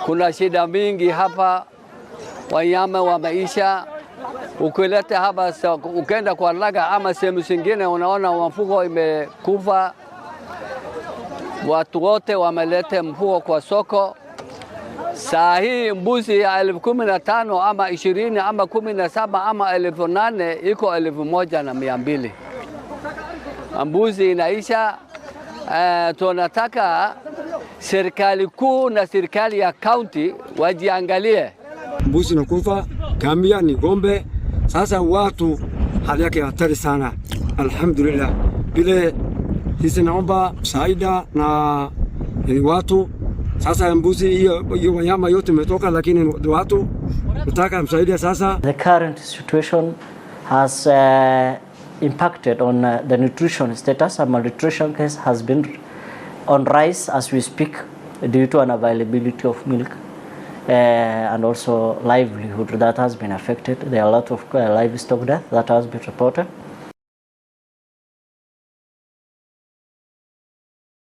Kuna shida mingi hapa, wanyama wameisha. Ukileta hapa, ukenda kwa laga ama sehemu zingine, unaona mfugo imekufa. Watu wote wameleta mfugo kwa soko. Saa hii mbuzi ya 15,000 ama 20 ama 17 ama 8,000 iko 1,200. Mbuzi inaisha. Tunataka serikali kuu na serikali ya kaunti wajiangalie. Mbuzi nakufa, ngamia ni ng'ombe. Sasa watu hali yake hatari sana. Alhamdulillah, vile sisi naomba msaada na watu sasa. Mbuzi hiyo hiyo wanyama yote imetoka, lakini watu nataka msaada sasa. The current situation has impacted on the nutrition status. A malnutrition case has been on rise as we speak due to unavailability of milk and also livelihood that has been affected. There are a lot of livestock death that has been reported.